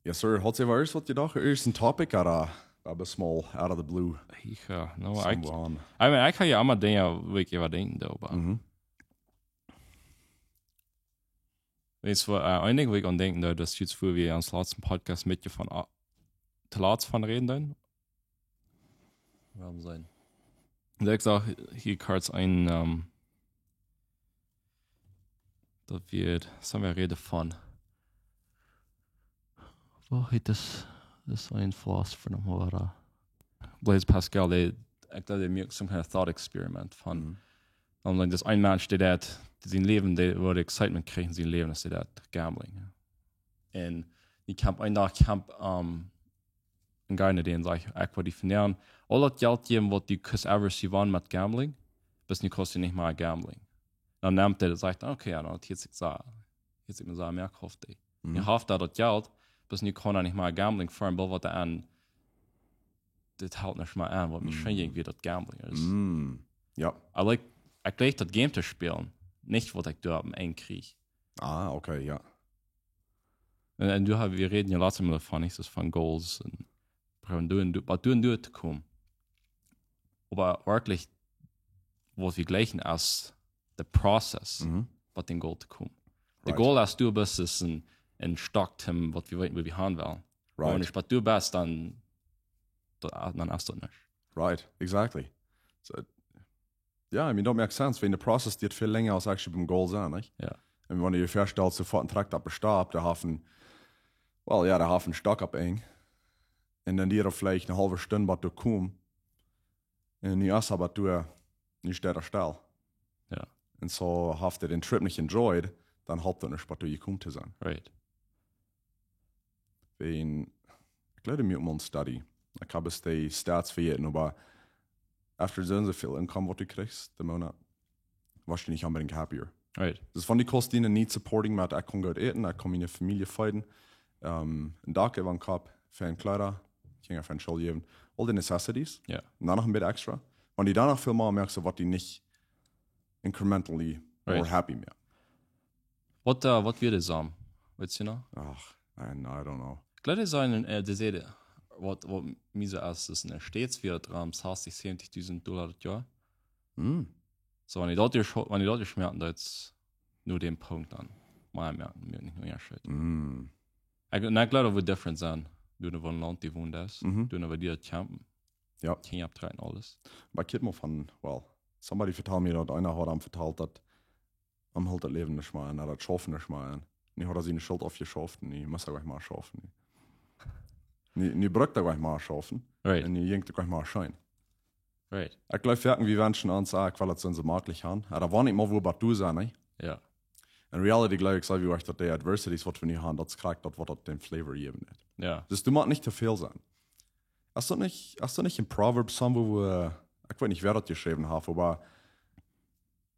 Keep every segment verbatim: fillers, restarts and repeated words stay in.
Yes, sir. Hast du irjent waut jedocht? Irjent een topic, ooda, uh, a small out of the blue? Ja, no, ekj, I mean, ekj hab jo emma Dinja, wua ekj äwa denkjen doo, oba. Mhm. Weetst du, uh, een Dinkj, wua ekj aun denkjen doo, daut es, wua wie aum latsten Podcast met je von, uh, to latst von räden doonen. Wuarom sennen? Ekj sach hia kort een, um, daut wie, sent wie räden von, woo heet daut, daut es een Philosopher noch, ooda Blaise Pascal, dee, ekj jleew, dee muak some kind of thought experiment von, mhm, dan, dan daut een Mensch, dee daut, sien Läwen, dee, wua dee excitement kjricht en sien Läwen, es dee daut gambling, jo. Un dee kjemt een Dach, kjemt, um, een guy no dän un sajcht: "Ekj well die vondoag aul daut Jelt jäwen, waut du kaust ever see wonnen met gambling, bloos nu kaust du nich mea gambling." Dan nemt hee daut, sajcht: "Okay, jo, daut hieet sikj soo, hieet sikj mie soo, mea kjricht hee." Mhm. Hee haft doa daut Jelt, bloos nu kaun hee nich mea gambling fa een Bill, waut hee aun, dit helt nich mea aun, waut mie, mhm, scheen irjentwoo daut gambling es. Mhm. Jo. I like, ekj jleich daut Game to spälen, nich waut ekj doa opp Enj kjrie. Ah, okay, jo. Un, un du hast, wie räden jo latst mol von, nich, daut von goals un proowen doa un doa, waut doa un doa to komen. Oba werkjlich, waut wie jleichen es de process, mhm, bat dän goal to komen. De, right, goal es, du best, es een, een Stock, Tim, waut wie weeten, wua wie gonen wellen. Right. Wan du nich bat doa best, dan, dan es daut nuscht. Right, exactly. So, jo, I mean, daut moakt sense, wiels de process diet väl lenja aus actually biem goal sennen, nich? Jo. Un wan du die väastalst, sofort een Truck opp de Stap, dee haft een, well, jo, dee haft een Stock opp Enj. Un dan diet daut veleicht eene haulwe Stund, bat du kommst. Un nu es hee oba doa, nu steit hee stell. Jo. Un soo haft hee dän Trip nich enjoyed, dan halpt daut nich, bat du jekomen to sennen. Right. Wiels, ekj jleew, dee muak mol een Study. Ekj hab ieescht de Stats vejäten, oba after soo un soo väl Income, waut du kjrichst, de Moonat, woascht du nich onbedingt happier. Right. Daut es von dee Kosten, dee nich supporting, oba ekj kaun goot äten, ekj kaun miene Famielje feeden, ähm, een Dak äwa dän Kopp, fa Kjleeda, Kjinja fa School jäwen, aul dee necessities. Jo. Un dan noch een bät extra. Wan du dan noch väl mea moakst, woat die nich incrementally more, right, happy moaken. Waut, äh, waut wia de Sum? Weetst du noch? Ach, I, I don't know. Ekj jleew, dee sent, äh, dee säden, waut, waut mie soo es, es en de States wia daut rom sastich, säwentich dusent Dolla daut Joa. Hm. Soo, wan du daut hia scho-, wan du daut hia schmecken, daut es no däm Punkt dan. Mau, jo, mea nich, nich mea Schritt. Hm. Ekj, un ekj jleew, daut woat different sennen. Du, no waut Launt du wonst. Mhm. Du, no waut du daut kjampen. Jo. Kjinja opptrakjen, aules. Oba ekj hab mol von, well, somebody vetald mie daut, eena haud am vetalt, daut am hilt daut Läwen nich mea aun, daut Schaufen nich mea aun. Nu haud hee siene Schult aufjeschauft un nu mott hee nich mea schaufen. Nu, nu brukt hee nich mea schaufen. Right. Un nu jinkj et nich mea scheen. Right. Ekj jleew, wie wenschen ons, ah, ekj well daut soo un soo maklich haben. Jo, daut woat nich mol wua bat du sennen, nä? Jo. En reality jleew ekj, soo aus wie daut, de adversities, waut wie nu haben, daut es krakjt daut, waut daut dän Flavor jäwen woat. Jo. Daut du motst nich too väl sennen. Es daut nich, es daut nich een Proverb somewhere, wua, ekj weet nich, wäa daut jeschräwen haft, oba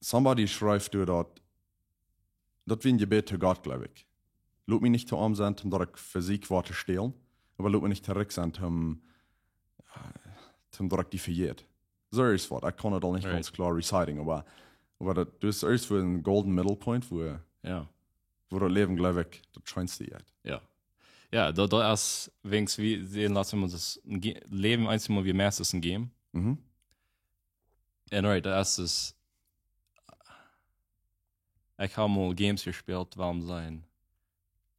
somebody schrift doa daut, daut wia een Jebäd to Gott, jleew ekj. Lot mie nich too oam sennen, om daut ekj fa sikj waut to stälen, oba lot mie nich too rikj sennen, om, äh, om daut ekj die vejät. Soo es waut, ekj kaun et aul nich, right, gaunz kloa reciting, oba, oba daut, du hast ieescht fa een golden middle point, wua, jo, wua daut Läwen, jleew ekj, daut scheenste jeit. Jo. Jo, daut, daut es, wiels wie säden latst Mol, daut Ge-, Läwen eent Mol wia meist een Game. Mhm. Un right, daut es, ekj hab mol Games jespält, wuarom sennen,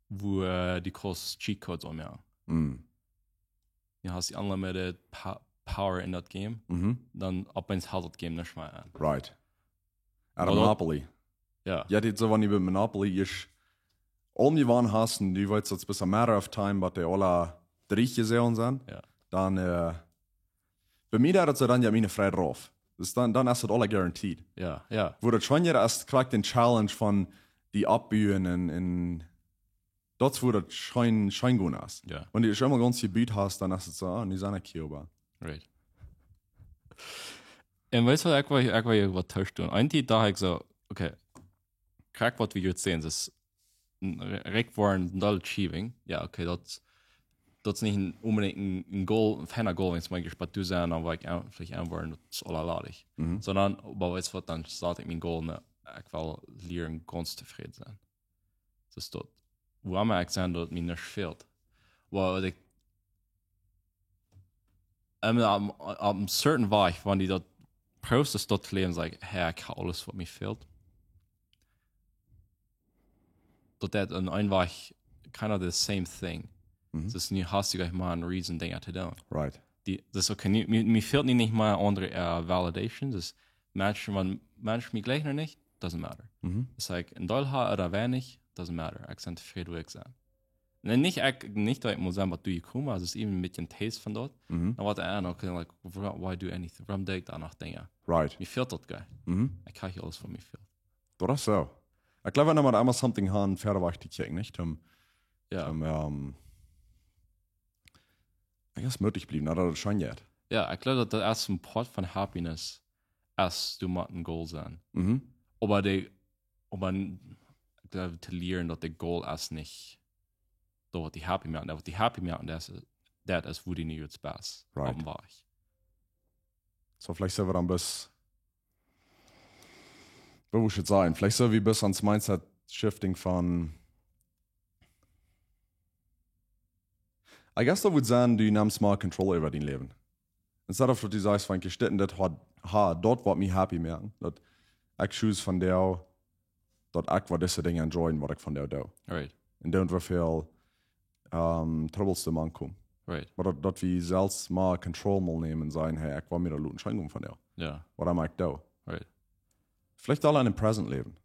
wua, äh, du kaust Cheat Codes aunmoaken. Mm. Du hast die unlimited pa-, Power en daut Game, mhm, dan opp eemol helt daut Game nich mea aun. Right. Oba daut Monopoly. Jo. Jo, dit soo, wan du bie Monopoly es, om die wan hast, un du weetst, daut es bloos a matter of time, bat dee aula dree jeseenen sent, jo, dan, äh, bie mie daut et soo dan, jo, miene Fried rauf. Dus dan, dan es et aula guaranteed. Jo, jo. Wua daut scheen es, krakjt dän Challenge von die oppbuen un, un daut es wua daut scheen, scheen gonen es. Jo. Wan du ieescht eemol gaunz jebut hast, dan es et soo, ah, nu sie ekj hia, oba. Right. Un weetst waut, ekj well, ekj well waut toostonen. Eent Tiet docht ekj soo, okay, krakjt waut wie hia seenen, daut es een re-, rikj woaren, daut achieving. Jo, okay, daut, daut es nich een, onbedinjt een, een Goal, een feina Goal, wan et mau jespät to sennen, dan woa ekj aun-, veleicht aunwoaren, daut es aula ladich. Mhm. Sonda, oba weetst waut, dan sat ekj mien Goal, nä, ekj well lieren gaunz tofräd sennen. Daut es daut, wua mau ekj sie, daut mie nuscht fält. Well, like, I mean, op, op een certain Wajch, wan du daut proowst, daut to läwen, saj ekj, hey, ekj hab aules waut mie fält. Daut deit enn een Wajch kind of the same thing. Dus nu hast du jlikj mau een reason Dinja to doonen. Right. Die, daut es okay, nu, mie, mie fält nu nich mea aundre, äh, validation. Dus Menschen, wan Menschen mie jlikjen ooda nich, doesn't matter. Es like, een Deel ha ooda weinich, doesn't matter. Ekj sie tofräd, wua ekj sie. Un nich, ekj, nich daut ekj mott sennen, waut du jekomen, aulsoo es even een bät een taste von daut. Dan woat, ah, okay, like, wa-, why do anything? Wuarom doo ekj dan noch Dinja? Right. Mie fält daut jlikj. Ekj hab hia aules waut mie fält. Daut es soo. Ekj jleew, wan wie emma something haben, wieda wajch to kjikjen, nich? Om, Jo. om, ähm, I guess, mootich bliewen, daut es scheen, jo. Jo, ekj jleew, daut daut ieescht een Poat von happiness es, du motst een goal sennen. Oba dee, oba n-, ekj jleew, to lieren, daut de goal es nich daut, waut die happy moakt. Daut, waut die happy moakt, daut es, daut es, wua du nu best. Right. Opp dän Wajch. Soo, veleicht sent wie dan bloos, wua wudd ekj sajen, veleicht sent wie bloos aun Mindset shifting von, I guess daut wudd sennen, du nemst mea control äwa dien Läwen. Instead of daut du sajchst, wan ekj dit un dit ha, ha, daut woat mie happy moaken. Daut ekj choose vondoag, daut ekj woa dise Dinja enjoyen, waut ekj vondoag doo. Right. Un doa nich väl, ähm, Troubles doamank komen. Right. Oba daut, daut wie selfst mea control mol nämen un sajen, hey, ekj well mie daut loten scheen gonen vondoag. Jo. Waut emma ekj doo. Right. Veleicht aul aun dän present läwen.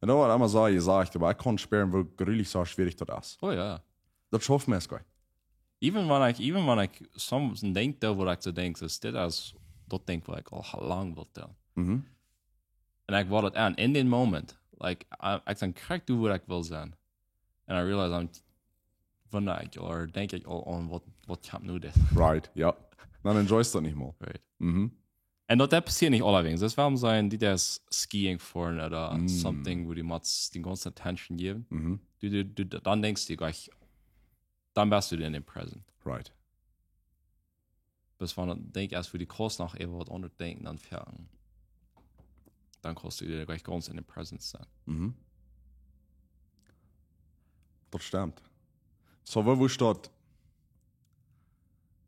Un daut woat emma soo jesajcht, oba ekj kaun spieren, woo grulich soo schwierig daut es. Oh jo. Daut schauft mie es goot. Even wan ekj, even wan ekj soms denkj, daut waut ekj soo denkj, es dit es, daut Dinkj waut ekj aul lang well doonen. Mhm. Un ekj woa daut aun, in dän Moment. Like, I, ekj sie krakjt doa, wua ekj well sennen. And I realize I'm, wan ekj, ooda denkj ekj aul aun, waut, waut kjemt nu dit? Right, jo. Dan enjoyst daut nich mol. Right. Mhm. Un daut, daut passieet nich aulawäajen. Daut es wuarom sent dee, dee skiing foaren ooda something, wua du motst dee gaunze attention jäwen. Mhm. Du, du, du, dan denkjst du jlikj, dan best du en dän present. Right. Bloos wan du denkjst, aus du dee kaust noch äwa waut aundret denkjen, dan fäajen, dan kaust du jlikj gaunz en dän present sennen. Mhm. Daut stemt. Soo, woo wudd daut,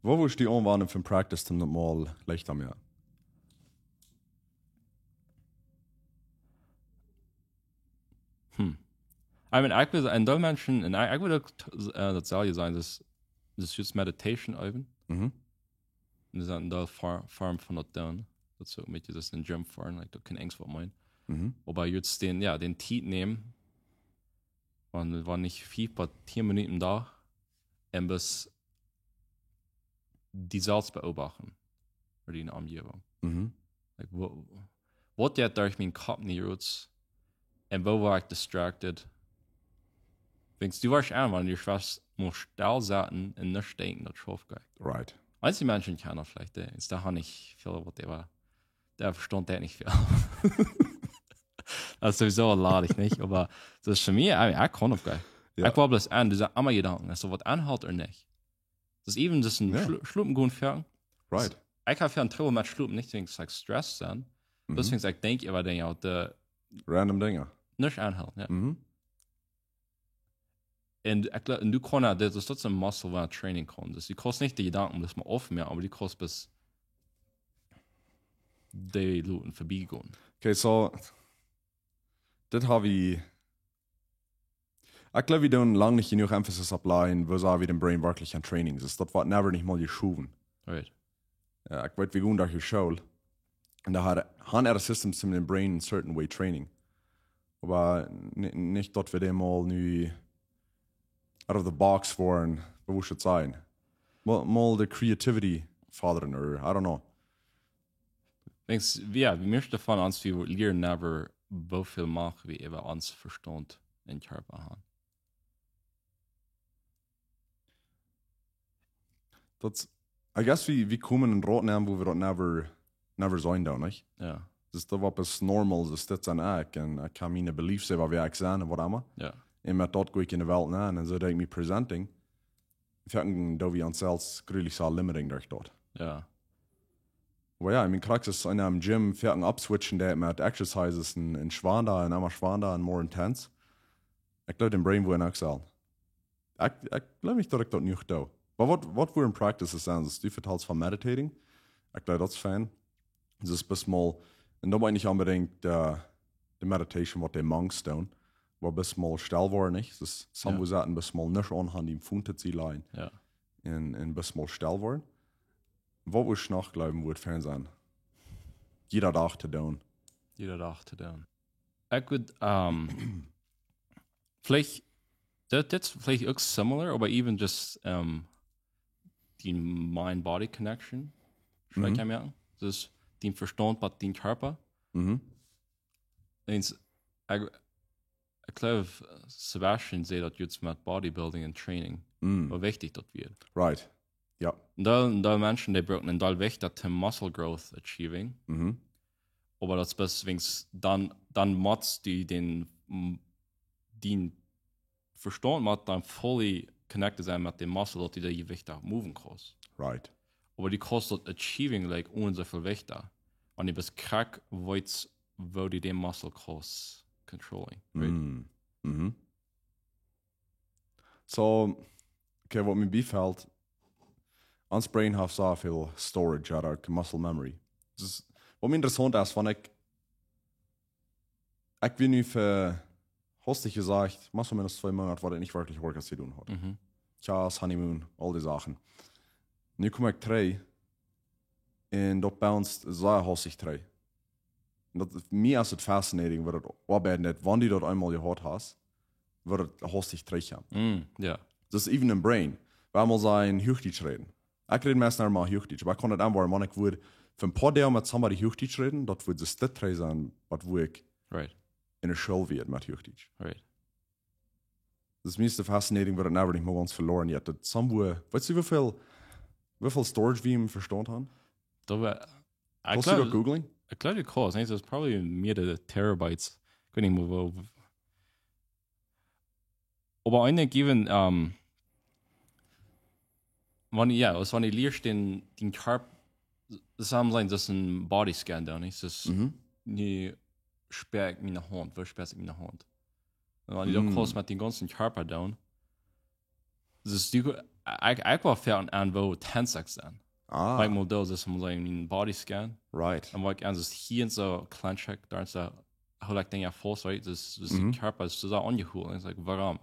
woo wudd du aunwenjen von practice, om daut mol leichta moaken? Hmm. I mean, ekj well, en Deel Menschen, un ekj, ekj well uk, äh, daut saul je sennen, daut, daut es just meditation äwen. Mhm. Un daut es en Deel for-, form von daut doonen. Daut es uk een bät, daut es en gym foaren, like, daut kaun Angst waut meenen. Mhm. Oba just dän, jo, dän Tiet nämen, wan, wan nich fief bat tieen Minuten Dach, un bloos die selfst beobachten, ooda dee Omjäwunk. Mhm. Like, wa-, waut jeit derch mienen Kopp nu rut? Un woo woa ekj distracted? Denkjst du, woascht aun, wan du schwäst, motst stell sitten un nuscht denkjen, daut schauft goanich. Right. Eenje Menschen kjennen daut veleicht, äh, es, doa hab ekj väl waut äwa, doa vestonen ekj nich väl. Daut es sowieso ladich, nich? Oba daut es fa mie, I mean, ekj kaun uk goanich. Jo. Ekj woa bloos aun, du sajchst emma Jedanken, daut es waut aunhelt ooda nich. Daut es even, daut es en Jo. Schlu-, schlopen gonen foaken. Right. Ekj hab väl Trouble met schlopen, nich wäajen ekj stressed sie. Mhm. Bloos wäajen ekj denkj äwa Dinja, waut, äh, Random Dinja. Nuscht aunhelt, jo. Mhm. Un ekj gl-, un du kaust, daut es, daut es een muscle, waut training kaun. Dus du kaust nich dee Jedanken bloos mau aufmoaken, oba du kaust bloos dee loten verbiegonen. Okay, soo, dit hab ekj, ekj gleew, wie doonen lang nich jenuach Emphasis opp lajen, woo see wie dän Brain werkjlich aun training. Dus daut woat never nich mol jeschowen. Right. Jo, ekj weet, wie gonen doa no School. Un doa haud, hauden äare Systems, om dän Brain een certain way training. Oba ni-, nich daut wie dän mol nu out of the box woaren, woo wudd ekj sajen. Mol, mol de creativity fodren, or I don't know. Denkjst, jo, wie meist von ons, wie lieren never, woo väl Macht wie äwa ons Vestaunt un Kjarpa haben. Daut, I guess, wie, wie komen en Rot aun, wua wie daut never, never seenen doonen, nich? Jo. Dus daut woat bloos normal, dus dit sie ekj, un ekj hab miene beliefs äwa wäa ekj sie un waut emma. Jo. Un met daut go ekj enne Welt nenn, un soo denkj ekj mie presenting. Foaken doo wie ons selfst grulich soo limiting derch daut. Jo. Oba jo, ekj meen, krakjt soo aus eena em Gym foaken upswitchen deit met exercises un, un schwanda un emma schwanda un more intense. Ekj gleew, dän Brain woat uk soo. Ekj, ekj jleew nich daut ekj daut nu doo. Oba waut, waut wudden practices sennen? Daut du vetals von meditating. Ekj jleew daut es fein. Daut es bloos mol, un dan meen ekj nich onbedinjt, äh, de meditation waut de monks doonen. Oba bloos mol stell woaren, nich? Daut es, some Jo. Woo saten, bloos mol nuscht aun, han dän phone to sikj lajen. Jo. Un, un bloos mol stell woaren. Waut ekj noch jleewen wudd fein sennen, jieda Dach to doonen. Jieda Dach to doonen. Ekj wudd, ähm, veleicht, daut, daut es veleicht uk similar, oba even just, ähm, dee mind-body connection. Schwind Mhm. kaun moaken. Daut es dän Vestaunt met dän Kjarpa. Mhm. Eens, ekj, ekj jleew, Sebastian säd daut jrod met bodybuilding un training. Mm. Woo wichtich daut wia. Right. Jo. Un dan, dan Menschen, dee brucken een Deel Jewicht to muscle growth achieving. Mhm. Oba daut es bloos, dan, dan motst du dän, mm, dän Vestaunt mott dan fully connected sennen met dän Muscle, daut du daut Jewicht uk moven kaust. Right. Oba du kaust daut achieving, like, onen soo väl Jewicht. Wan du bloos krakjt weetst, woo du dän Muscle kaust controlling. Right? Mm. Mhm. So, okay, waut mie biefelt, ons brain haft soo väl storage, jo, daut muscle memory. Daut es, waut mie interessaunt es, wan ekj, ekj wia nu fa, hastich jesajcht, más o menos twee Moonat, waut ekj nich werkjlich Workouts jedonen haud. Mhm. Tja, aus Honeymoon, aul dee Sachen. Nu kom ekj trigj un daut bounced sea hastich trigj. Un daut, mie es daut fascinating, woo daut oabeiden deit, wan du daut eemol jehaut hast, woo daut hastich trigjkjemt. Mm, jo. Daut es even em brain. Wie haben mol sien Huachdietsch räden. Ekj räd meist noch mol Huachdietsch, oba ekj kaun daut aunwoaren, wan ekj wudd fa een poa Doag met somebody Huachdietsch räden, daut wudd daut trigj sennen, waut woo ekj Right. enne School wia met Huachdietsch. Right. Daut es mie fascinating, woo daut never nich mol gaunz veloaren jeit. Daut somewhere, weetst du, woo väl, woo väl storage wie em Vestaunt haben? Daut wia, ekj Kaust du daut jleew, googlen? ekj jleew, du kaust. Nä, daut es probably mearere terabytes. Ekj weet nich mea woo. Oba ekj denkj even, ähm, wan, jo, aus wan du lieescht dän, dän Kjarpa, daut saul sennen, daut es een Bodyscan dan, nich? Daut es Mhm. nu spieej ekj miene Haunt, woo spieej ekj miene Haunt? Un wan du daut Mm. kaust met dän gaunzen Kjarpa doonen, daut es, du, ekj, ekj wull fa een, een woo tense ekj sie. Ah, Like, mol daut es, mol sennen, een Bodyscan. right. Un waut ekj aun, daut hia un soo kjlien check, doa un soo, hol ekj Dinja faust, right? Daut, daut Mhm. Kjarpa es soo aunjeholt. Un ekj saj, wuarom?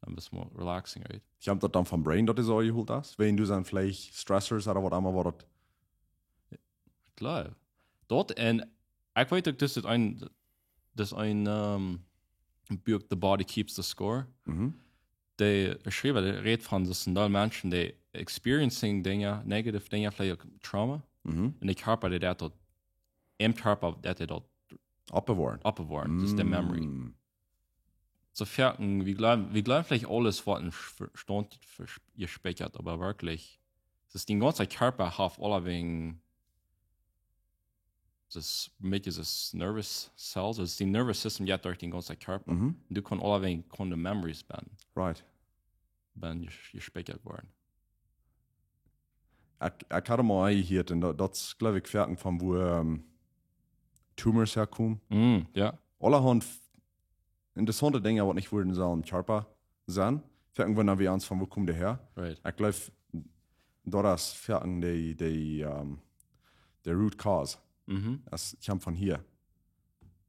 Dan bist du more relaxing, right? Kjemt daut dan vom brain, daut du soo jeholt hast? Wan du dan veleicht stressors ooda waut emma, waut daut Ekj jleew. Daut un, ekj weet uk, daut es een, daut es een, ähm, Buak, The Body Keeps the Score. Mhm. Dee Schriewa, dee rät von, daut sent aul Menschen, dee experiencing Dinja, negative Dinja, veleicht uk Trauma. Mhm. Un de Kjarpa, dee deit daut, em Kjarpa, deit hee daut Oppbewoaren. oppbewoaren. Daut es de memory. Mm. Soo foaken, wie jleewen, wie jleewen veleicht aules, waut em Vestaunt ver-, jespieekjat, oba werkjlich, daut es, dän gaunzen Kjarpa haft aulawäajen, daut es, met daut es nervous cells, daut es dee nervous system, jeit derch dän gaunzen Kjarpa. Mhm. Du kaust aulawäajen, kaun de memories bennen, Right. bennen jes-, jespieekjat woaren. Ekj, ekj haud mol een jehieet, un daut, daut es, jleew ekj, foaken von woo, ähm, tumors häakomen. Mm, jo. Aulahaunt f-, interessante Dinja, waut nich wudden sellen em Kjarpa sennen. Foaken wundren wie ons von, woo kjemt dee häa? Right. Ekj jleew, daut es foaken de, de, ähm, de root cause. Mhm. Daut kjemt von hia.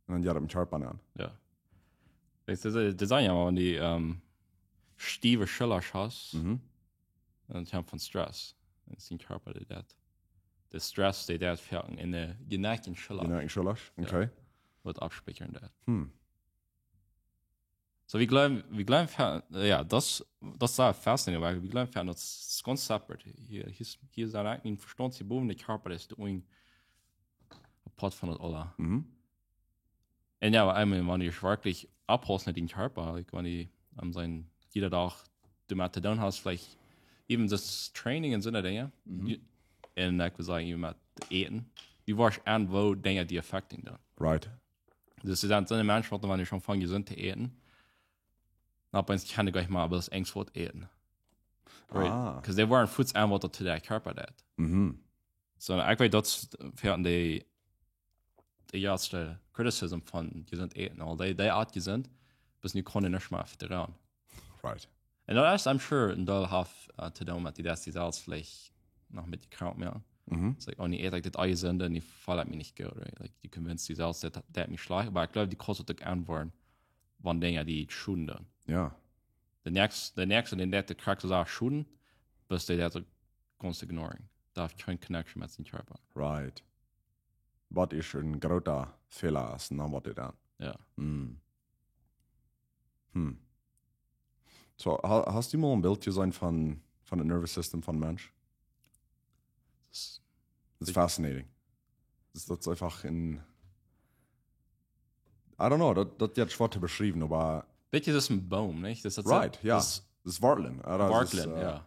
Un dan jeit daut em Kjarpa aun. Jo. Daut es, daut sent jo, wan du, ähm, stieve Schullren hast, Mhm. daut kjemt von stress. Daut es dän Kjarpa, dee deit. De stress, dee deit foaken enne, enne Schullren. Enne Schullren, okay. Waut aufspieekjen deit. Hm. Soo, wie jleewen, wie jleewen fa-, jo, daut, daut es fascinating, wiels wie jleewen fa-, daut es gaunz separate. Hia, hia es, hia sent ekj, mien Vestaunt es hia bowen, de Kjarpa es doa unjen, apart von daut aules. Mhm. Un jo, I mean, wan du werkjlich opphaust met dän Kjarpa, like, wan du aun sien, jieda Dach, du met to doonen hast, veleicht even daut Training un soone Dinja. Mhm. Du, un ekj wudd sajen, even met Äten. Du woascht aun, woo Dinja die affecting dan. Right. Daut sent soone Menschen, waut, wan du aunfangst jesunt to äten, dan opp eemol kaun ekj nich mea bloos eent waut äten. Right? Ah. Because dee woaren fuaz aun, waut daut to dän Kjarpa deit. Mhm. Soo, ekj weet, daut es foaken de, de jratste criticism von jesunt äten. Aul dee, dee Oat jesunt, bat nu kaun ekj nich mea vetruen. Right. En daut es, I'm sure, en Deel haft uh, to doonen met die, daut see selfst veleicht noch een bät krank moaken. Mhm. It's like, oh, nu ät ekj dit Ei, Sind, nu feel ekj mie nich goot, right? Like, you convince yourself daut daut mie schlajcht, oba ekj jleew, dee kaust uk aunwoaren, wan Dinja die schoden doonen. Ja. De näakjste, de näakjste, dän daut de krakjt soo sea schoden, best du daut uk gaunz ignoring. Daut haft kjeene connection met sien Kjarpa. Right. Waut een groota Fäla es, dan waut dan. Jo. Mm. Hm. So, ha, hast du mol een Bilt jeseenen von, von daut nervous system von Mensch? Daut It's fascinating. Daut, daut es eefach een, I don't know, daut, daut jeit schwoa to beschriewen, oba Weet je, daut es een Boom, nich? Daut es Right, jo. Daut es Daut es Wartlen. Jo, daut es, Wartlen, eh, jo.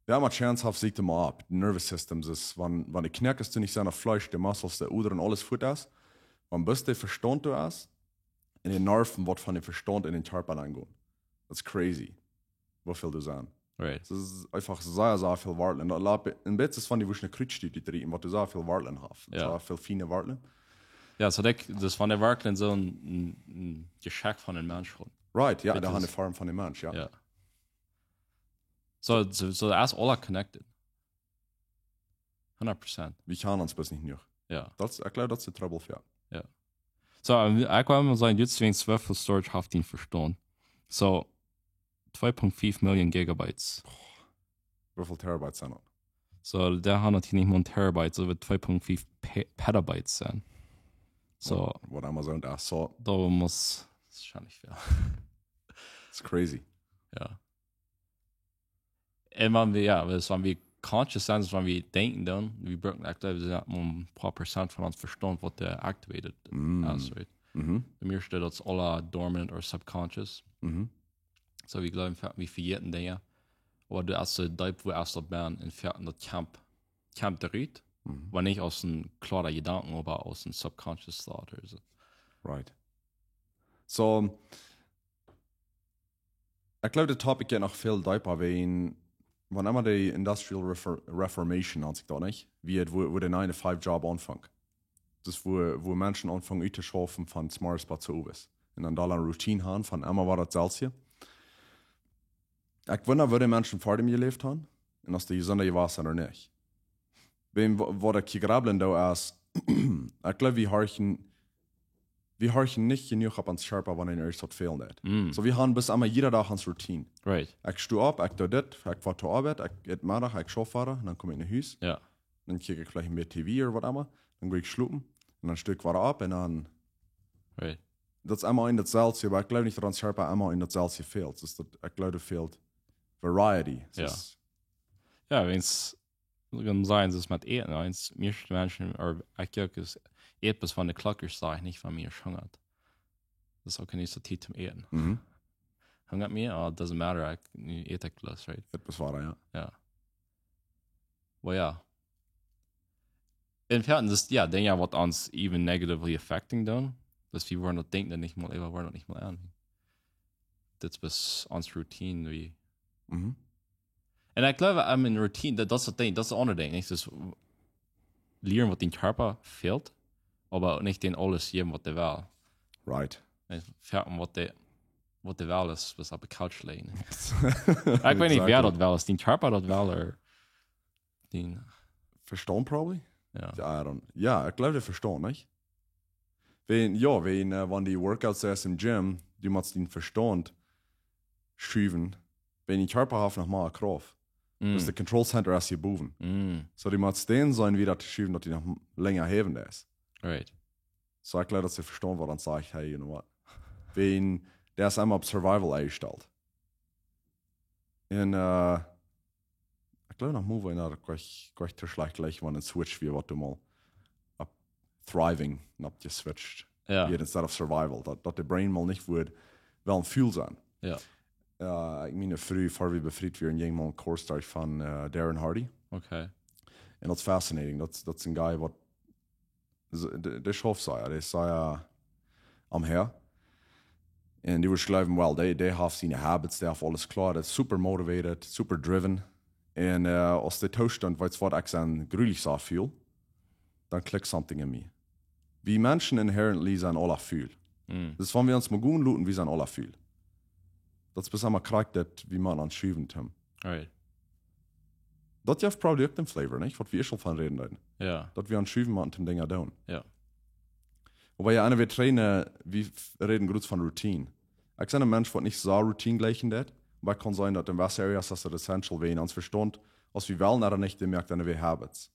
Jo, oba Chance haft sikj mol opp. Nervous systems es, wan, wan de Knoakes doa nich sent, daut Fleesch, de Muscles, de Oderen, aules fuat es. Wan bloos de Vestaunt doa es, un de Nerven waut von dän Vestaunt en dän Kjarpa aungonen. Daut es crazy. Woo väl doa sent. Right. Daut es eefach sea, sea väl Wartlen. Daut lat, een bät es von dee, woo een Kjritt steit, dee drieejen, waut doa sea väl Wartlen haft. Jo. Sea väl fiene Wartlen. Jo, so ekj, daut von de Wartlen soo een, een, een Jeschekj von een Mensch gonen. Right, jo, Daut dee haben es de Form von dän Mensch, jo. Jo. So, so, so, daut es all connected. Hundat Prozent. Wie kjennen ons bloos nich jenuach. Jo. Daut es, ekj jleew, daut es de Trouble, jo. So, ekj wull mol sajen, jie sent zwölf Storage haft dän Vestaunt. So, twee Punkt fünf Million Gigabytes. Woo väl Terabytes sent daut? So, dee haben hia nich mol een Terabyte, so woat twee Punkt fünf Pe Petabytes sennen. So, Waut Amazon doa, so, daut mott, daut es scheen väl. It's crazy. Jo. Un wan wie, jo, daut es, wan wie conscious sent, wan wie denkjen dan, wie brucken, ekj jleew, daut es mau een poa Prozent von ons Vestaunt waut doa activated Mm. es, right? Mhm. Bie mie steit daut aules dormant or subconscious. Mhm. So, wie jleewen, wie vejäten Dinja. Oba daut es soo deep, woo es daut bie ons en Fäaten, daut kjemt, kjemt doa rut. Mhm. Oba nich aus een kloara Jedanken, oba aus een subconscious thought or so. Right. So, ekj jleew, de Topic jeit noch väl deepa, wan, wan emma de Industrial Refor-, Reformation, nant sikj daut, nich? Woo et, woo, woo de nine-to-five Job aunfunk. Daut es, woo, woo Menschen aunfungen uttoschaufen von zemorjes bat zeowes. Un dan doa een Routine haben von emma wada daut selwje. Ekj wunda, woo de Menschen ver däm jeläft haben. Un aus dee jesunta jewast sent ooda nich. Wan, wa-, waut ekj hia grabblen doo, es, ekj jleew, wie horchen, wie horchen nich jenuach opp ons Kjarpa, wan ons waut fälen deit. Mm. So, wie haben bloos emma jieda Dach ons Routine. Right. Ekj sto opp, ekj doo dit, ekj foa to Oabeit, ekj ät Meddach, ekj schauf wieda, un dan kom ekj no Hus, Jo. dan kjikj ekj veleicht een bät T V ooda waut emma, dan go ekj schlopen, un dan sto ekj wieda opp, un dan, Right. daut es emma en daut selwje, oba ekj jleew nich, daut ons Kjarpa emma en daut selwje fält. Daut es daut, ekj jleew, doa fält variety. Daut Jo. es Jo, wan et, kaun sennen, daut es met Äten, wan mie Menschen, ooda ekj uk, es Äten von de Klock, saj ekj nich, wan mie hungat. Daut es uk nich soo Tiet toom Äten. Mhm. Hungat mie, oh, it doesn't matter, ekj, nu ät ekj bloos, right? Daut es woa, jo. Jo. Well, jo. En Fäaten, daut, jo, Dinja waut ons even negatively affecting doonen. Daut wie woaren daut denkjen, daut nich mol, wie woaren daut nich mol aun. Daut es bloos ons Routine, wie. Mhm. Un ekj jleew, I mean, Routine, daut, daut es daut Dinkj, daut es daut aundre Dinkj, nich? Daut es lieren waut dän Kjarpa fält, oba nich dän aules jäwen waut dee well. Right. Un Fäaten waut dee, waut dee well es, waut opp de Couch lijen. Ekj weet nich, wäa Exactly. daut well es, dän Kjarpa daut well, ooda dän Vestaunt, probably? Jo. Jo, I don't, jo, ekj jleew, de Vestaunt, nich? Wan, jo, wan, eh, wan dee Workouts es em Gym, du motst dän Vestaunt schuwen, wan dän Kjarpa haft noch mea Krauft. Mm. Daut es de Control Center es hia bowen. Mm. So, du motst dän seenen, woo daut to schuwen, daut dee noch m-, lenja häwen es. Right. So, ekj jleew, daut es de Vestaunt waut dan sajcht, hey, you know what? Wan, dee es emma opp Survival enjestalt. Un, eh, ekj jleew, noch mol, wan ekj, ekj, ekj to schlajcht jlikj, wan een Switch wia, waut du mol opp Thriving opp jeswitcht. Jo. Wia instead of Survival. Daut, daut de Brain mol nich wudd well ful sennen. Jo. Eh, ekj, miene Fru, ver wie befriet wieren, jinkj mol een Course derch von, eh, Darren Hardy. Okay. Un daut es fascinating. Daut, daut es een Guy waut, de, de Schauft, jo, dee es, jo, aum Häa. Un du wurscht jleewen, well, dee, dee haft siene Habits, dee haft aules kloa, dee es super motivated, super driven. Un, eh, aus dee Toostaunt, weetst waut, ekj sie grulich soo ful, dan klickt something en mie. Wie Menschen inherently sent aula ful. Mm. Daut es, wan wie ons mol gonen loten, wie sent aula ful. Daut es bloos emma krakjt daut wie motten ons schuwen, Tim. Right. Daut jeft probably uk dän flavor, nich? Waut wie ieescht aul von räden deeden. Ja. Daut wie ons schuwen motten, Dinja doonen. Ja. Oba jo, un wie trainen, wie f- räden groot von routine. Ekj sie een Mensch waut nich soo routine jlikjen deit, oba ekj kaun sajen daut en jewesse areas es daut essential, wäajen ons Vestaunt, aus wie wellen ooda nich, dee moakt dan wie habits.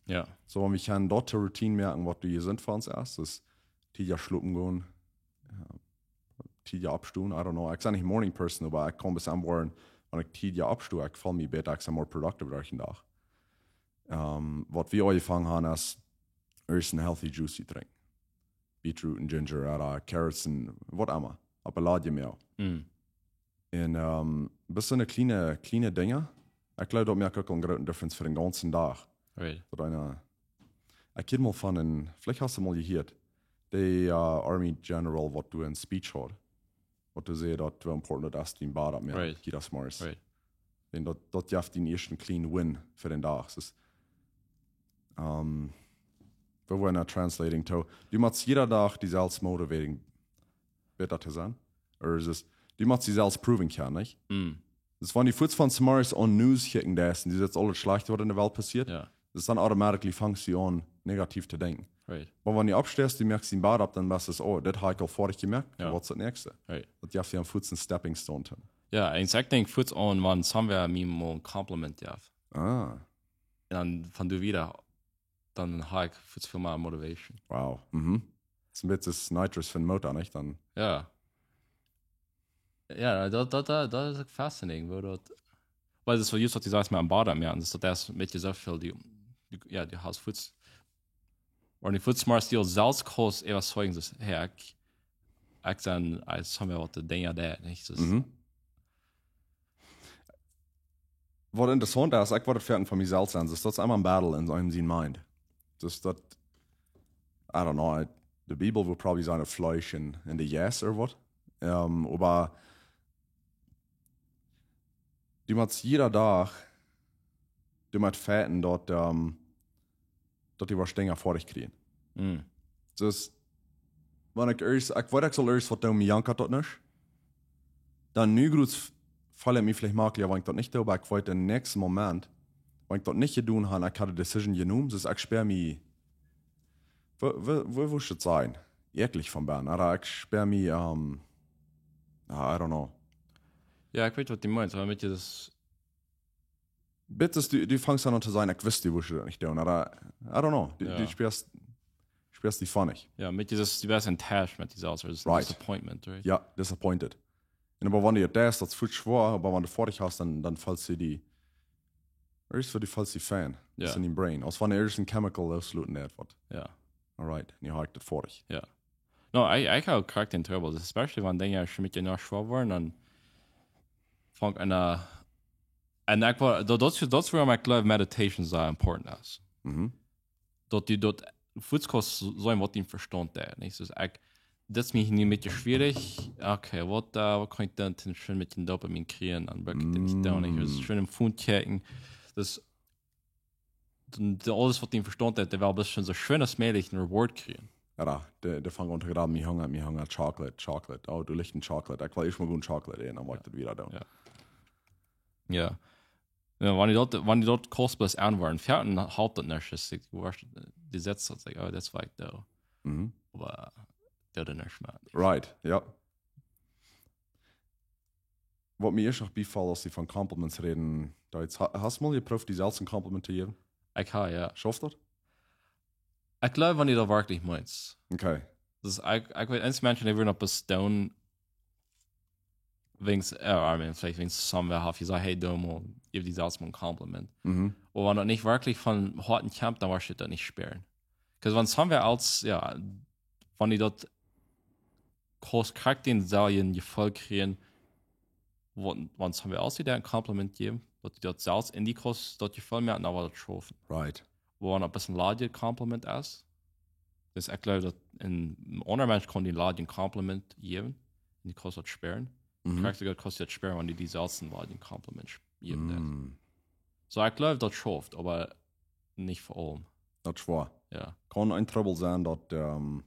Ja. Soo, wan wie kjennen daut to routine moaken, waut doa jesunt fa ons es, es tiedja schlopen gonen, jo, tiedja oppstonen, I don't know. Ekj sie nich morning person, oba ekj kaun bloos aunwoaren, wan ekj tiedja oppsto, ekj feel mie bäta, ekj sie more productive derch dän Dach. Ähm, waut wie aunjefongen haben, es ieescht een healthy juice to drinkjen. Beetroot un ginger, ooda carrots un waut emma. Opp een Ladje Mäl. Mm. Un ähm, bloos soone kjliene, kjliene Dinja. Ekj jleew, daut moakt uk een grooten difference fa dän gaunzen Dach. Right. Daut eena, ekj hia mol von een, veleicht hast du mol jehieet, dee äh, Army General, waut doa een speech haud. Waut doa säd, daut woo important daut es, dän Bad oppmoaken, Right. jieda Morjes. Right. Un daut, daut jeft dän ieeschten clean win fa dän Dach. Daut es, ähm, wie wieren now translating to, du motst jieda Dach die selfst motivating bäta to sennen. Ooda es daut, du motst die selfst proven kjennen, nich? Mm. Daut es, wan du fuaz von Samaris on News kjikjen deist un du sittst aules Schlajchte, waut en de Welt passieet, Ja. daut es dan automatically fangst du aun, negativ to denkjen. Right. Oba wan du oppsteist, du moakst dän Bad opp, dan best du, oh, dit hab ekj aul foadich jemoakt, Ja. waut es daut näakjste? Right. Daut jeft die een fuaz een stepping stone to. Ja, un ekj denkj fuaz aun, wan somebody mie mol een Kompliment jeft. Ah, Un dan von doa wieda, dan hab ekj fuaz väl mea motivation. Wow. Mhm. Daut es een bät aus nitrous fa dän Motor, nich? Dan Ja. Ja, daut, daut, daut, daut es uk fascinating, woo daut, wiels daut es soo, just waut du sajchst met een Bad oppmoaken, daut es met je soo väl, du, du, jo, du hast fuaz, wan du fuaz motst die selfst kaust äwazeijen, daut, hey, ekj, ekj sie, ekj sie waut de Dinja deit, nich? Daut, Mhm. Waut interessaunt es, ekj wudd daut foaken von mie selfst seenen, daut es emma een battle en eenem sien mind. Daut, I don't know, de Bibel wudd probably sajen, daut Fleesch un, un de Jeist ooda waut. Ähm, oba du motst jieda Dach, du motst fighten daut, ähm, daut du woascht Dinja foadich kjrieen. Mm. Daut, wan ekj ieescht, ekj weet, ekj saul ieescht waut doonen, mie jankat daut nich. Dan nu groot f- feel ekj mie veleicht maklicha, wan ekj daut nich doo, oba ekj weet dän näakjsten Moment, wan ekj daut nich jedonen hab, ekj hab de decision jenomen, daut ekj späa mie, woo, woo, woo wudd ekj daut sajen? Ekjlich von bennen, oba ekj späa mie, ähm, ah, I don't know. Jo, ekj weet, waut du meenst, oba met je daut, Bät du, du fangst dan aun to sajen, ekj wist, du wurscht daut nich doonen, oba, I don't know, du, Jo. du späast, späast die funny. jo, met je daut, du best enttäuscht met die selfst, daut es een Right. Disappointment, right? Jo, disappointed. Un oba wan du daut deist, daut es fuaz schwoa, oba wan du foadich hast, dan, dan feelst du die, ieescht waut du feelst die fein. Jo. Daut es en dien brain. Aus wan ieescht een chemical lossloten deit, waut. Jo. Alright, nu hab ekj daut foadich. Jo. No, ekj, ekj hab krakjt dän Trubbel. Especially wan Dinja een bät noch schwoa woaren, dan fang ekj aun, äh, un ekj wull, daut, daut, daut es wuarom ekj jleew meditation soo important es. Mhm. Daut du daut fuaz kaust seenen, waut dien Vestaunt deit, nich? Daut ekj, daut es mie nu een bät schwierich. Okay, waut, äh, waut kaun ekj dan too scheen met dän Dopamine kjrieen? Dan bruck ekj daut nich doonen, nich? Daut es scheen em Phone checken. Daut, daut, daut aules waut dien Vestaunt deit, dee well bloos scheen soo scheen aus mäajlich een Reward kjrieen. Jo, de, de fangt aun to graben, mie hungat, mie hungat Chocolate, Chocolate. Oh, doa licht een Chocolate. Ekj well ieescht mol gonen Chocolate äten, dan woa ekj daut wada doonen. Jo. Jo. Jo, wan du daut, wan du daut kaust bloos aunwoaren, foaken halpt daut nich, daut du, du woascht, du sitst daut, like, oh, daut es waut ekj doo. Mhm. Oba daut deit nich mea. Right, jo. Waut mie ieescht noch biefelt, aus du von Compliments rätst, daut ha-, hast du mol jeprooft, die selfst een Kompliment to jäwen? Ekj hab, jo. Schauft daut? Ekj jleew, wan du daut werkjlich meenst. Okay. Daut es, ekj, ekj weet, eenje Menschen, dee wudden daut bloos doonen, wäajen, äh, I mean, veleicht wäajen somebody haft jesajcht, hey, doo mol, jeff die selfst mol een Kompliment. Mhm. Oba wan daut nich werkjlich von Hoaten kjemt, dan woascht du daut nich spieren. 'Cause wan somebody else, jo, wan du daut kaust krakjt dän selwjen Jefeel kjrieen, wan, wan somebody else die een Kompliment jeft, daut du daut selfst en die kaust daut Jefeel moaken, dan woat daut schaufen. Right. Wua daut een bät een ladjet Kompliment es. Daut ekj jleew, daut een, een aundra Mensch kaun die een ladjet Kompliment jäwen, un du kaust daut spieren. Mhm. Krakjt soo kaust du daut spieren, wan du die selfst een ladjet Kompliment sch-, jäwen deist. Mm. Soo, ekj jleew, daut schauft, oba nich fa aulem. Daut es schwoa. Jo. Kaun een Trubbel sennen, daut, ähm,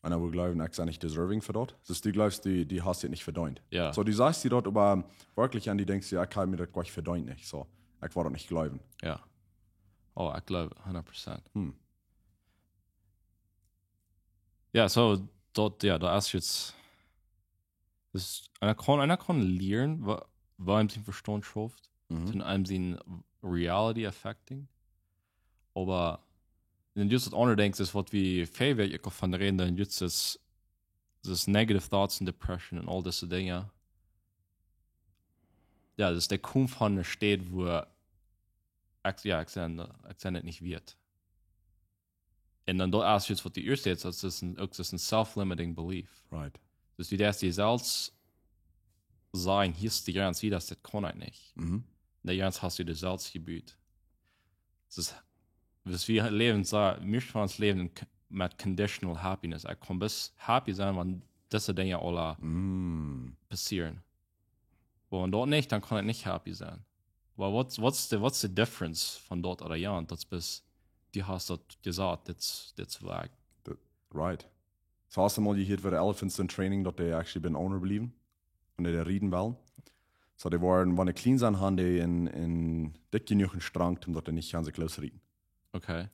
Un dan wudd jleewen, ekj sie nich deserving fa daut. Dus du jleefst, du, du hast daut nich vedeent. Jo. So, du sajchst die daut, oba werkjlich aun die denkjst, jo, ekj hab mie daut nich vedeent, nich. So, ekj wudd daut nich jleewen. Jo. Oh, ekj jleew hundat Prozent. Hm. Jo, so, daut, jo, daut es jetzt. Dus, eena kaun, eena kaun lieren, wa-, woo eenem sien Vestaunt schauft, Mhm. un eenem sien reality affecting. Oba, un just daut aundre Dinkj es, waut wie väl, woo ekj uk von räd, dan just es, es negative thoughts un depression un aul dise Dinja. Jo, dus dee komen von eene Städ, wua ekj, jo, ekj sie, ekj sie daut nich wieet. Un dan daut es jetzt, waut du ieescht sätst, daut es een, uk, daut es een self-limiting belief. Right. Dus du deist die selfst sajen, hia es de Grenz, hia, daut, daut kaun ekj nich. Mhm. De Grenz hast du die selfst jebut. Dus, dus wie läwen, so, wie von ons läwen in c-, met conditional happiness. Ekj kaun bloos happy sennen, wan dise Dinja aula Mm. passieren. Oba wan daut nich, dan kaun ekj nich happy sennen. Oba what's, what's the, what's the difference von daut ooda jo? Daut es, du hast daut jesajcht, dit, dit es waut. Right. So, hast du mol jehieet, woo de Elephants en Training, daut dee actually bie een Owner bliewen? Un dee doa rieden wellen? So, dee woaren, wan dee kjlien sent, haben dee een, een dikj jenuach Strang, om daut dee nich gaunz loosrieten. Okay.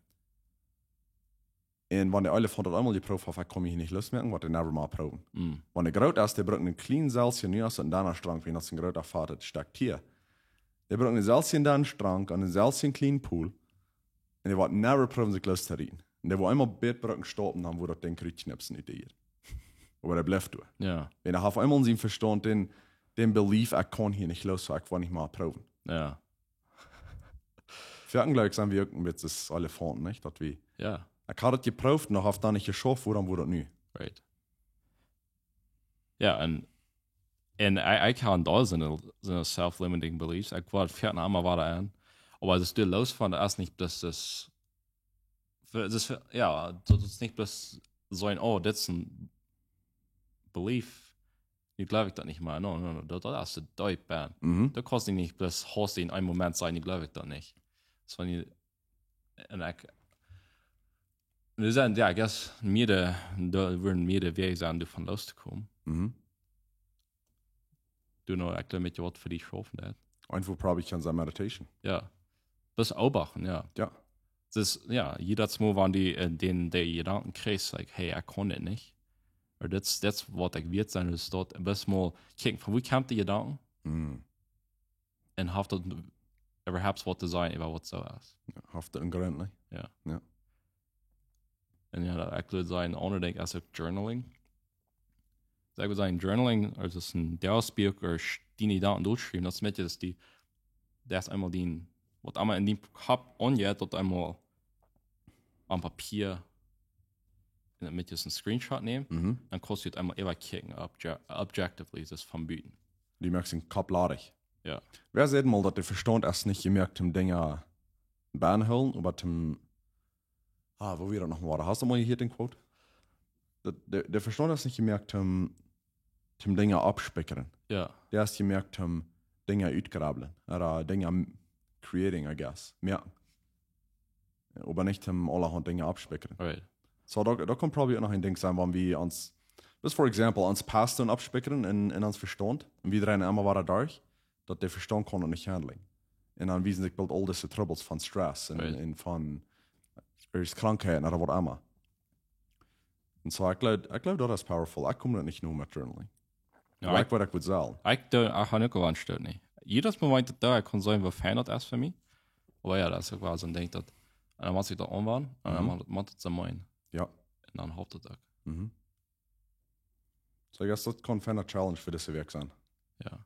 Un wan de Elefaunt daut eemol jeprooft haft, ekj kaun mie hia nich loosmoaken, woat dee never mea proowen. Mm. Wan dee groot es, dee brukt een kjlien selfst, nu es daut een denne Strang, wan daut een groota Fat, daut stekjt hia. Dee brukt een selfst, een denne Strang, un een selfst een kjlienen Pull. Un dee woat never proowen, sikj looszerieten. Un dee woat eemol bät brucken stoppen, dan woat daut Dinkj rutknipsen ut de Ieed. Oba dee blift doa. Jo. Wan hee haft eemol en sien Vestaunt dän, dän Belief, ekj kaun hia nich loos, so ekj woa nich mea proowen. Jo. Foaken jleew ekj, sent wie uk een bät aus Elefanten, nich? Daut wie, Jo. ekj haud daut jeprooft, noch haft daut nich jeschauft, wuarom woat daut nu? Right. Jo, un, un ekj, ekj haud doa soone, soone self-limiting beliefs. Ekj woa foaken emma wada aun. Oba daut es de loos von, daut es nich bloos daut, daut es, jo, daut es nich bloos soo een, oh, dit es een belief. Nu jleew ekj daut nich mea. No, no, no, daut, daut es de deep bent. Mhm. Daut kaust du nich bloos hast en een Moment sajen, nu jleew ekj daut nich. Daut es wan du, un ekj, doa sent, jo, I guess, mearere, doa wudden mearere Wäaj sennen, doavon looszukomen. Mhm. Du, no, ekj jleew, met waut fa die schaufen daut. Eenfach probably kaun sennen meditation. Jo. Daut es beobachten, jo. Jo. Dus, jo, jiedatsmol wan du, äh, dän, dän Jedanken kjrichst, like, hey, ekj kaun dit nich. Oba daut es, daut es waut ekj wieet sennen, dus daut, bloos mol kjikjen, von wua kjemt de Jedanken? Mhm. Un haft daut überhaupt waut to sajen, äwa waut soo es? Jo, haft daut een Grunt, nich? Jo. Jo. Un jo, daut, ekj wudd sajen, een aundret Dinkj es uk journaling. Dus ekj wudd sajen, journaling, aulsoo daut es een Dagbok ooda sch-, diene Jedanken dolschriewen, daut es met je, daut es die, daut es eemol dien, waut emma en dien Kopp aunjeit, daut eemol opp Papia, un dan met je een Screenshot nämen, Mhm. dan kaust du daut eemol äwakjikjen, obje-, objectively, daut es von buten. Du moakst dän Kopp ladich. Jo. Wäa säd mol, daut de Vestaunt es nich jemoakt om Dinja bie to hoolen, oba om, ah, woo wia daut noch mol? Hast du mol jehieet dän Quote? Daut, de, de Vestaunt es nich jemoakt om, om Dinja auftospikjren. Jo. Dee es jemoakt om Dinja uttograbbeln. Ooda Dinja m-, creating, I guess. Moaken. Oba nich om aulahaunt Dinja auftospikjren. Right. So, daut, daut kaun probably uk noch een Dinkj sennen, wan wie ons, just for example, ons Past dan auftospikjren en, en ons Vestaunt. Un wie dreien emma wada derch, daut de Vestaunt kaun daut nich handlen. Un dan wiesen sikj boolt aul dise Troubles von Stress un, Right. un von, äh, Krankheiten ooda waut emma. Un so, ekj jleew, ekj jleew, daut es powerful. Ekj kom daut nich no met journaling. Jo, Oba ekj, ekj weet, ekj wudd sajen. ekj doo, ekj hab uk aun Stekj nich. Jiedatsmol wan ekj daut doo, ekj kaun seenen, woo fein daut es fa mie. Oba jo, daut es uk wada soon Dinkj, daut, un dan mott ekj daut aunwenjen, un dan Mhm. mott, mott et soo moaken. Jo. Un dan halpt et uk. Mhm. So, I guess daut kaun eene feine Challenge fa dise Wäakj sennen. Jo.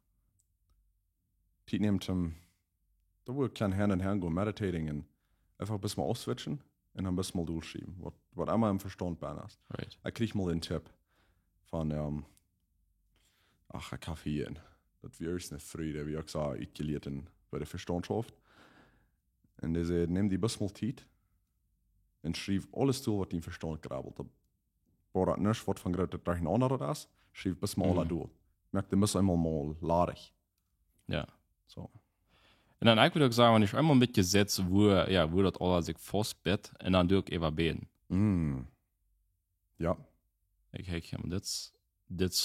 Tiet nämen om, daut wie kjennen Haunt en Haunt gonen, meditating un eenfach bloos mol aufswitchen un dan bloos mol dolschriewen. Waut, waut emma em Vestaunt bie es. Right. Ekj kjrieech mol een Tip von, ähm, ach, ekj hab hia een. Daut wia ieescht een Frint, dee wia uk soo utjelieet en, woo de Vestaunt schauft. Un dee säd, nemm die bloos mol Tiet un schriew aules dol, waut dien Vestaunt grabbelt. Daut, wua daut nuscht waut von groot Durchenaunda es, schriew bloos mol aules Mhm. dol. Moak dän bloos eemol mol ladich. Jo. So. Un dan, ekj wudd uk sajen, wan ekj eemol een bät sitt, wua, jo, wua daut aules sikj faustbit, un dan doo ekj äwa bäden. Mm. Jo. Ekj, ekj, dit, dit,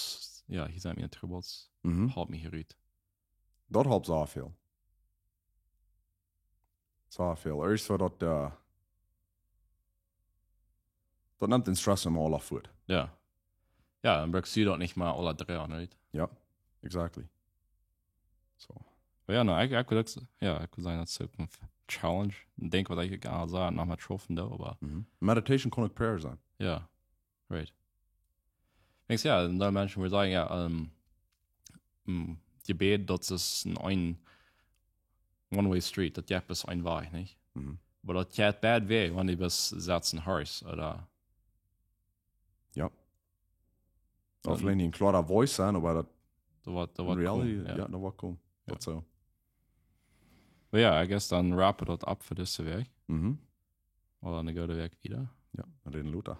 jo, hia sent miene Trubbels. Mhm. Halpt mie hia rut. Daut halpt sea väl. Sea väl. Ieescht soo daut, äh, daut nemt dän Stress emma aul auf. Jo. Jo, dan bruckst du daut nich mea aule dree Joa, right? Jo, exactly. So. Oba jo, no, ekj, ekj wudd uk s-, jo, ekj wudd sajen, daut es uk eene Challenge. Een Dinkj, waut ekj uk aul saj, noch mau schaufen doo, oba Mhm. Meditation kaun uk Prayer sennen. Jo, right. Denkjst, jo, un dan Menschen wudden sajen, jo, ähm, mm, Jebäd, daut es een, een one-way street, daut jeft bloos een Wajch, nich? Mhm. Oba daut jeit beid Wäaj, wan du best setzen horchst, ooda Jo. Daut veleicht nich een kloara Voice sennen, oba daut daut woat, daut in woat reality, komen, jo. jo, daut woat komen. Daut soo. Oba jo, I guess dan wrappen daut auf fa dise Wäakj. Mhm. Ooda dan goode Wäakj wieda. Jo, dan räden lota.